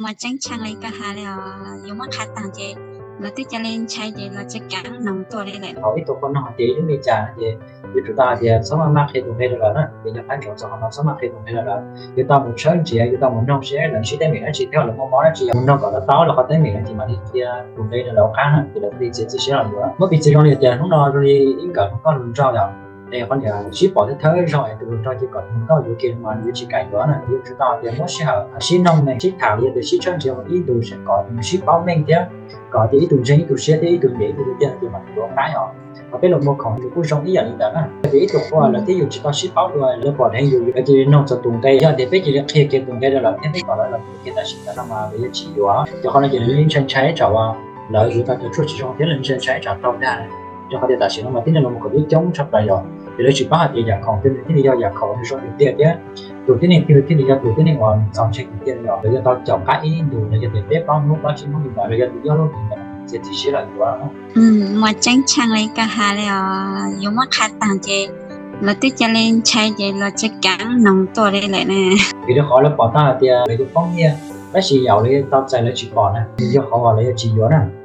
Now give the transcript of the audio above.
Muaj tseeb tshaj li koj has li os, yuav muab qha taag ces lawv twb ca le ntshai ces lawv tsis kam noog tuaj li lawm. Thaum ib tug qhua noog hais tias ib lub li cas ces yuav tsum tau hais tias txhob maj maj qhia tus nqi rau lawm na, ces yog qab ntsoov txog qhov no txhob maj qhia tus nqi rau lawm. Yuav tau mus tshawb nrhiav, yuav tau mus noog seb lawv ntsib teeb meem dab tsi thiab lawv muaj mob dab tsi, mus noog kom lawv tau lawv qhov teeb meem no ces mam li qhia tus nqi rau lawv qab na, ces lawv thiaj li txiav txim siab los yuav. Muab piv txwv zoo li tias hnub no zoo li ib nkawm hluas nkauj hluas nraug yom, es qhov niam sib pom thiab thawb zaug es tus hluas nraug ces kom tus hluas nkauj yuav kiag mas yuav tsis kam yuav na, yuav tsum tau tias muab sij hawm sib noog ne, sib tham los yog tias sib tshawb nrhiav ib ntus seb kom nws sib paub meej thiab kom tias ib tug ntseeg ib tug siab thiab ib tug nyiam ib tug tiag tiag ces mam li yuav qab os. Hos peb los muag khoom nws kuj zoo ib yam li ntawd na, yog tias ib tug qhua lawv twb yus tsis tau sib paub dua lawv pom dheev yus, lawv cia li noog txog tus nqi, yog tias peb cia li qhia kiag tus nqi rau lawv thiab peb kom lawv los yuav kiag tam sim ntawd no mas lawv yuav tsis yuav. Ces qhov no ces lawv ntshai ntshai ib tsam uas lawv yuav tau cov tshuaj tsis zoo thiab lawv ntshai ntshai ib tsam raug dag. Rau qhov tias tam sim no mas tib neeg los mus khoom coob tshaj plaws yom, ces lawv tsis paub hais tias yam khoom twg nws thiaj li yog yam khoom uas zoo tiag tiag thiab tus tib neeg twg thiaj li yog tus tib neeg uas nws txaus ntshai tiag tiag no yom. Lawv yuav tau caum qab ib ntus los yog tias peb plaub hnub plaub tsib hnub li ntawd los yog tias ob lub hlis ntawd txiav txim siab los yuav. Muaj tseeb tshaj li koj has li os, yuav muab qha taag ces lawv twb ca le ntshai ces lawv tsis kam noog tuaj li lawm na. Vim rau qhov lawv pom tau hais tias lawv yuav poob nyiaj, tab sis yam uas lawv yuav tau txais lawv tsis pom na, yog qhov uas lawv yuav tsis yuav na.